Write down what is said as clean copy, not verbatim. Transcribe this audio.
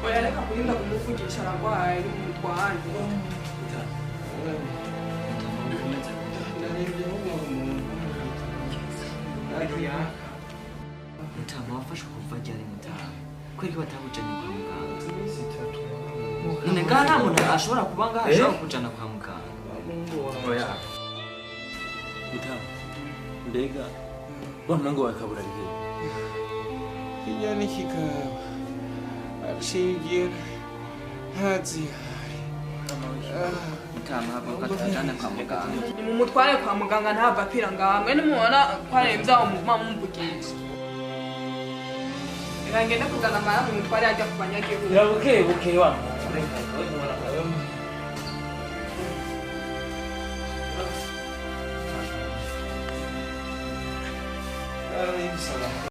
Oya, reka kurinda kumuvugisha, aragwaye n'umutware. Narembye ahubwo umuntu. Mutama, wafashwe kuva ryari, mutama? Kubera ko batakujanye kwa muganga? Iminsi 3. None ngaha nta muntu ashobora kuba ngaha ashobora kukujana kwa muganga? Oya. Mutama, mbega wa muhungu wawe Kabura ari hehe? Hirya n'ikigaba acigira ntazihari. Mutama, haguruka tujane kwa muganga. Nimumutware kwa muganga, ntava apfira ngaha. Mwe nimubona ko aremvye aho muguma mumuvugisha. Reka ngende kuzana amara mumutware ajya ku banyagihugu. Buke buke wa muhungu. Bisaba.